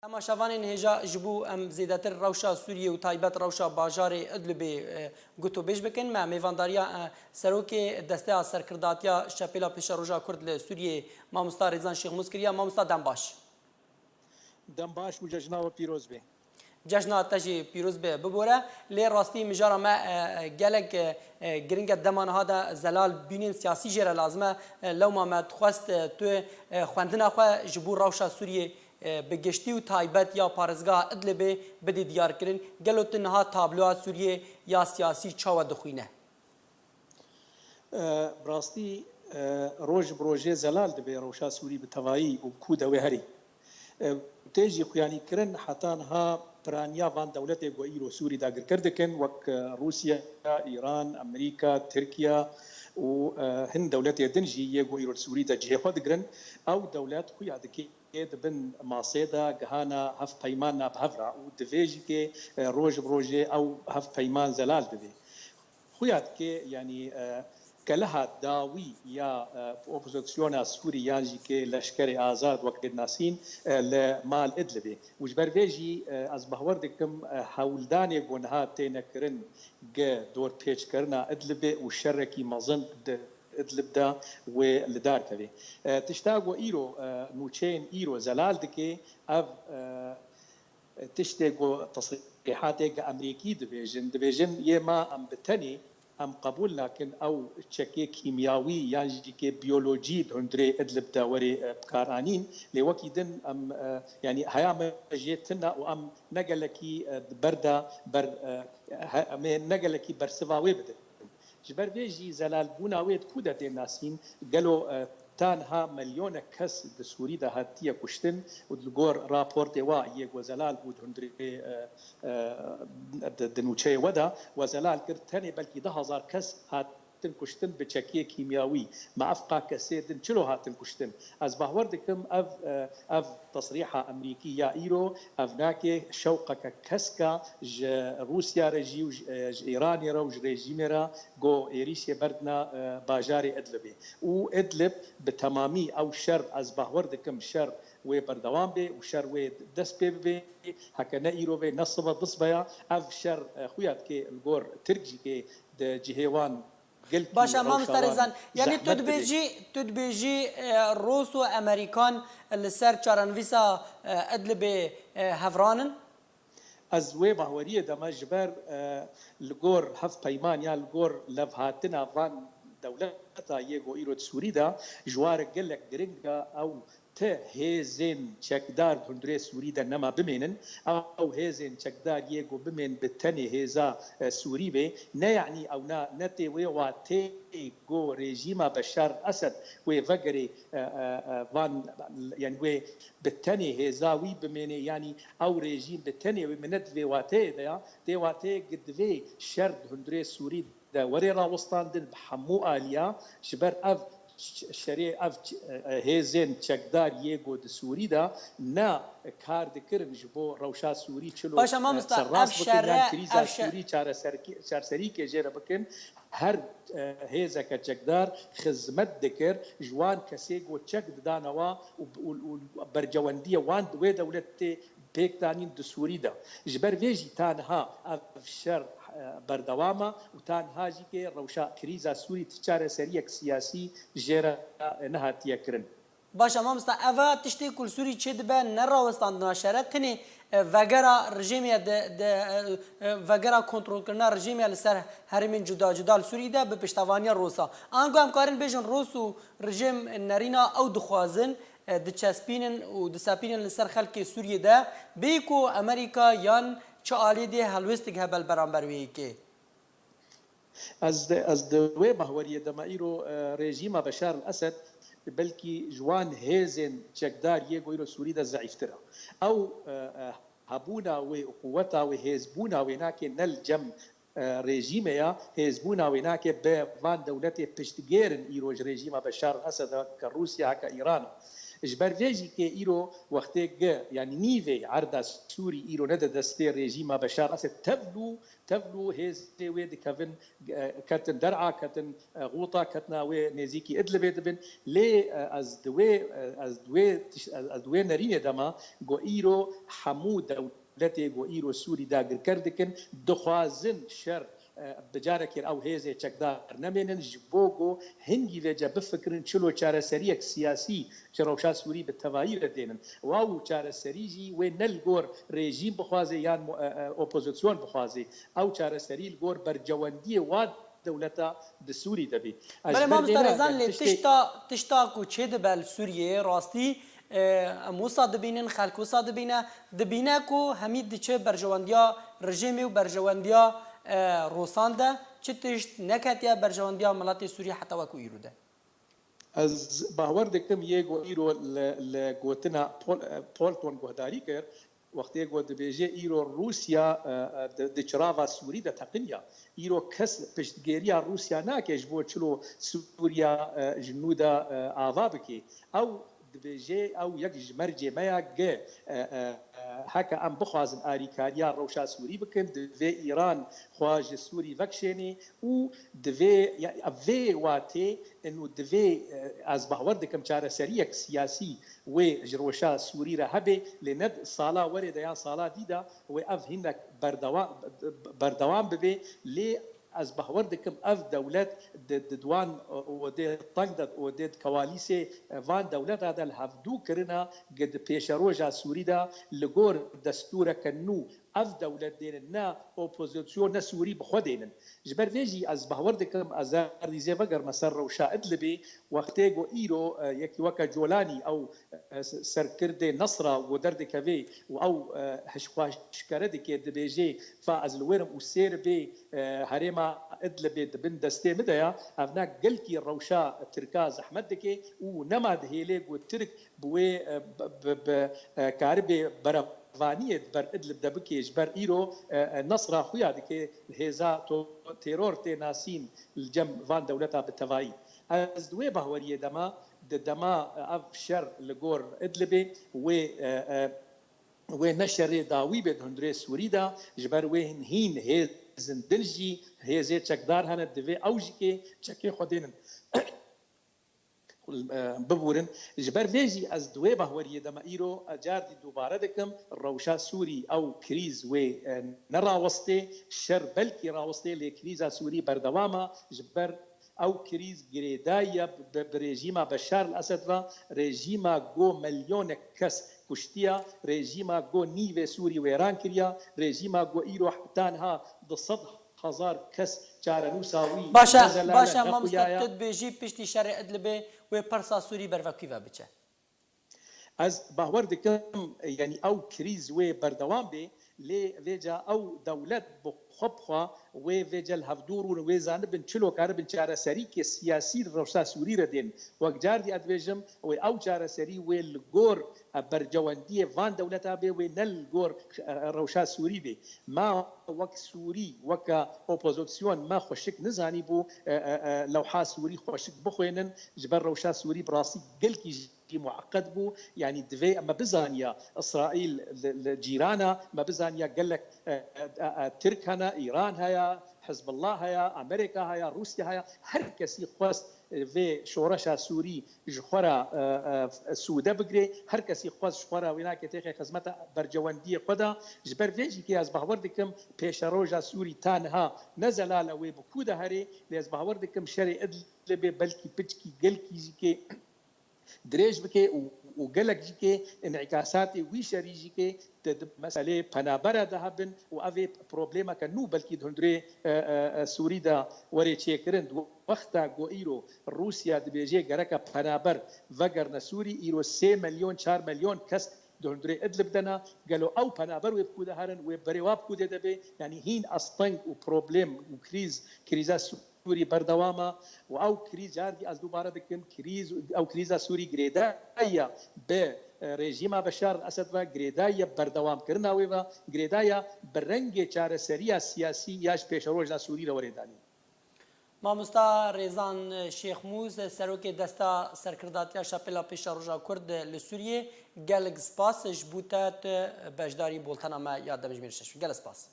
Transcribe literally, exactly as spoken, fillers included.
Temaşevanên hêja, ji bo em zêdetir rewşa Sûriyê û taybet rewşa bajarê Idlibê, e, gotûbêj bikin, me mêvandariya, e, serokê Desteya Serkirdatiya Şepêla Pêşeroja Kurd li Sûriyê, mamosta Rêzan Şêxmûs kiriye. Mamosta, dem baş. Dem baş û cejna we pîroz be. Cejna te jî pîroz be, bibore. Lê rastî mijara me, e, e, gelek, e, e, giring e, dema niha de zelal bînên siyasî jê re lazim e. E, lewma me dixwest, e, tu, e, xwendina xwe ji bo rewşa Sûriyê, e, bi giştî û taybet ya parêzgeha Idlibê bidî diyarkirin. Gelo tu niha tabloya Sûriyê ya siyasî çawa dixwîne? E, bi rastî, e, roj bi rojê zelal dibe rewşa Sûrî bi tevayî û ku de wê herî. E, tê jî xuyanîkirin heta niha piraniya van dewletê ku îro Sûrî dagirker dikin, wek, e, Rûsya, Îran, Amerîka, Tirkiye û, e, hin dewletê din jî yê ku îro li Sûrî de cihê xwe digirin, ew dewlet xuya dike di bin masê de gihana hevpeyman navhev re û divê jî ke, e, roj bi rojê ew hevpeyman zelal dibe. Xuya dike, yanî, e, keleha dawî ya, e, opozisyona Sûrî yan jî ke leşkerê azad wek tê dinasîn, e, li mal Idlibê. Û ji ber vê jî, e, ez bawer dikim, e, hewldanê ku niha têne kirin gi dorpêçkirina Idlibê û şerekî mezin di Idlib de wê li dar keve. E, tişta ku îro, e, nûçeyên îro zelal dike, ev, e, tiştê ku tesrîhatê gi Amerîkî dibêjin, dibêjin yê ma em bi tenê em qebûl nakin ew çekê kîmyawî yan jî kê biyolojî di hundirê Idlib de were, e, bikaranîn. Lê wekî din em, e, yanî heya me jê tune û em ne gelekî, e, di ber de ber, e, he-, em ê ne gelekî bersiva wê bidin. Ji ber vê jî zelalbûna wê di ku de tê nasîn? Gelo, e, ta niha milyonek kes di Sûrî de hatiye kuştin û li gor raportê wa yê ku zelal bû di hundirê, e, e, di, di nûçeyê we de we zelal kir, tenê belkî du hezar kes hatin kuştin bi çekiyê kîmyawî. Ma ev qa kesê din çilo hatin kuştin? Ez bawer dikim ev, e, ev tesrîha Amerîkî ya îro ev nake şewqeke kesk e ji Rûsya re jî û ji, e, ji Îranê re û ji rejîmê re ku êrîşê berdina, e, bajarê Idlibê. Û Idlib bi temamî ew şer, ez bawer dikim şer wê berdewam bê û şer wê dest pê bibê. Heke ne îro vê, ne sibe, du sibeya ev şer, e, xuya dike li gor Tirk jî kê di cihê wan gelkî Baş e, mamosta Rêzan. Yanî tu dibêjî, tu dibêjî, e, Rûs û Amerîkan li ser çarenivîsa, e, Idlibê, e, hevran in? Ez wê baweriyê de me ji ber, e, li gor hevpeyman ya li gor levhatina van dewleta yê ku îro di Sûrî de ji wa re gelek giring e ew ti hêzên çekdar di hundirê Sûrî de nema bimênin. Ew hêzên çekdar yê ku bimên bi tenê hêza, e, Sûrî bê. Ne yanî ew na, ne tê wê wateyê ku rejîma Beşar Esed wê vegerê, e, e, e, van, yanî wê bi tenê hêza wî bimênê, yanî ew rejîm bi tenê wê, min ne di vê wateyê de ya, tê wateyê ki divê şer di hundirê Sûrî de were rawestandin bi hemû aliya, ji ber ev ş-, şerê, ev ç-, e, e, hêzên çekdar yê ku di Sûrî de ne kar dikirin ji bo rewşa Sûrî çilo, Paşa e, mamosta, serrast ev bikin, yan şerre, krîza ev şer- Sûrî çareserkî-, çareserîkê jê re bikin. Her, e, hêzeke çekdar xizmet dikir ji wan kesê ku çek didane wa û, û, û bercewendiyê wan di wê dewletê pêk danîn di Sûrî de. Ji ber vê jî ta niha ev şer, e, berdewam e û ta niha jî kê rewşa krîza Sûrî ti çareseriyek siyasî jê re nehatiye kirin. Baş e, mamosta, eva tiştê ku li Sûrî çêdibe ne rawestandina şer e, tenê, e, vegera rejîmê ye di, di, e, e, vegera kontrolkirina rejîmê ye li ser herêmên cuda cuda li Sûrî de bi piştevaniya Rûsa. Ango em karin bêjin Rûs û rejîm nerîna ew dixwazin, e, diçespînin û disepînin li ser xelkê Sûriyê de, bêyî ku Amerîka yan çi alî dê helwêstik hebe li beramber wê yekê? Ez, ez di wê bahweriyê de me îro, e, rejîma Beşar el Esed belkî ji wan hêzên çekdar yê ku îro Sûrî de zeîftir e. Ew, e, e, hebûna wê û quweta wê, hêzbûna wê nake ne li cem, e, rejîmê ya, hêzbûna wê nake bi van dewletê piştgêr in îro ji rejîma Beşar el Esed e, heke Rûsya, heke Îran e. Ji ber vê jî kê îro wextê ge, yanî nîvê erda Sûrî îro nede destê rejîma Beşar Esed, tevlû, tevlû hêzê wê dikevin, e, ketin der'a, ketin, e, Xûta, ketina wê nêzîkî Idlibê dibin. Lê, e, ez di wê, e, ez di wê tiş-, ez, ez di wê nerînê de me, go îro hemû dewletê go îro Sûrî dagirker dikin, dixwazin şer, e, bi carekê ew hêzê çekdar nemênin, ji bo go hingî vêce bifikirin çilo çareseriyek siyasî ji rewşa Sûrî bi tevayî re dênin. Û ew çareserî jî wê ne li gor rejîm bixwaze yan mu-, e, e, opozîsyon bixwaze. Ew çareserî li gor bercewendiyê wa dewleta di Sûrî de bî. Ez Belê, ji ber mamosta vê re Rêzan, lê tiştê tişta, tişta ku çêdibe li Sûriyeyê, rastî, e, em wisa dibînin, xelk wisa dibîne, dibîne ku hemî diçe berjewendiya rejîmê û berjewendiya, e, Rûsan de, çi tişt neketiye berjewendiya miletê Sûriyê heta wekû îro de. Ez bawer dikim yê ku îro li, li gotina Pol-, Polton guhdarî kir, wextê ku dibêje îro Rûsya, e, e, di, di çirava Sûrî de teqiniya. Îro kes piştgêriya Rûsya nake ji bo çilo Sûriya, e, ji nû de, e, ava bike. Ew dibêje, ew yek ji mercê me ya ge, e, e, e, heke em bixwazin arîkariya rewşa Sûrî bikin, divê Îran xwe ji Sûrî vekişênê û divê, ya, vê watê, û divê, e, ez bawer dikim çareseriyek siyasî wê ji rewşa Sûrî re hebe, lê ne sala werê de yan sala dî de wê ev hinek berdewa-, berdewam bibe, lê ez bawer dikim ev dewlet di, di, di wan, e, odê teng de, odê di kewalîsê, e, van dewleta de li hevdû kirina, gi di pêşeroja Sûrî de li gor destûreke nû ev dewlet dênin, ne opozîsyon, ne Sûrî bi xwe dênin. Ji ber vê jî ez bawer dikim, ez erdî zê vegerime ser rewşa Idlibê, wextê ku îro, e, yekî weke Colanî ew, e, s-, serkirdê Nesra ku derdikevê û ew, e, hişxweşkere dike, dibêjê, fa ez li wêrim û sêr bê, e, herêma Idlibê di bin destê min de ya, ev ne gelkî rewşa Tirka zehmet dike û nema dihêlê ku Tirk bi wê, e, bi, bi, bi, e, karibê berevaniyê di ber Idlib de bike, ji ber îro, e, e, Nesra xuya dike hêza to-, teror tê nasîn li cem van dewleta bi tevayî. Ez di wê bahweriyê de me, di dema, e, ev şer li gor Idlibê wê, e, e, wê ne şerê dawî bê di hundirê Sûrî de, ji ber wê hin-, hîn hêzin din jî hêzê çekdar hene, divê ew jî kê çekê xwe dênin. E, bibûrin. Ji ber vê jî ez di wê bahweriyê de me îro, e, cardî dubare dikim, rewşa Sûrî ew krîz wê, e, nerawestê, şer belkî rawestê, lê krîza Sûrî berdewam e, ji ber ew krîz girêdayî ye bi, bi rejîma Beşar el Esed ve, rejîma go milyonek kes kuştiye, rejîma go nîvê Sûrî wêran kiriye, rejîma go îro heta niha du sed hezar kes çarenûsa wî Baş e, ne zelal e, baş e, ne mamoste, xuya ye. Tu dibêjî piştî şerê Idlibê wê pirsa Sûrî ber vekî ve biçe. Ez bawer dikim, yanî ew krîz wê berdewam bê, lê vêca ew dewlet bi xwe bi xwe wê vêca li hevdû rûn, wê zanibin çilo karibin çareserîkê siyasî li rewşa Sûrî re dên. Wek cardî ez dibêjim, wê ew çareserî wê li gor, e, bercewendiyê van dewleta bê, wê ne li gor, e, rewşa Sûrî bê. Me wek Sûrî, weke opozîsyon me xweşik nizanîbû, e, e, e, lewha Sûrî xweşik bixwênin, ji ber rewşa Sûrî bi rastî gelkî jî mueqed bû. Yanî divê me bizaniya Îsraîl li, li cîran e, me bizaniya gelek, e, e, e, e, Tirk hene, Îran heye, Hizbullah heye, Amerîka heye, Rûsya heye. Her kesî xwest, e, vê şoreşa Sûrî ji xwe re, e, e, sûde bigire. Her kesî xwest ji xwe re wê nake têxe xizmeta bercewendiyê xwe de. Ji ber vê jî kê ez bawer dikim pêşeroja Sûrî ta niha ne zelal e wê bi ku de herê, lê ez bawer dikim şerê Idlibê belkî piçkî gelkî jî kê dirêj bike û, û gelek jî kê înîkasatê wî şerî jî kê di, di meselê penabere de hebin û ev ê problemeke nû belkî di hundirê, e, e, e, Sûrî de were çêkirin. Di wexta ku îro Rûsya dibêje gereke penaber vegerine Sûrî, îro sê milyon, çar milyon kes di hundirê Idlib de ne. Gelo ew penaber wê bi ku de herin, wê berê wa bi ku de de bê? Yanî hîn asteng û problem û krîz, krîza Sûrî berdewam e û ew krîz, cardî ez dubare dikim, krîz, ew krîza Sûrî girêdayî ye bi, e, rejîma Beşar el Esed ve, girêdayî ye bi berdewamkirina wê ve, girêdayî ye bi rengê çareseriya siyasî ya ji pêşeroja Sûrî re werê danîn. Mamosta Rêzan Şêxmûs, serokê Desta Serkirdatiya Şapêla Pêşeroja Kurd li Sûriyê, gelek spas ji bo te, tu beşdarî boltena me ya demjimêr şeş. Gelek spas.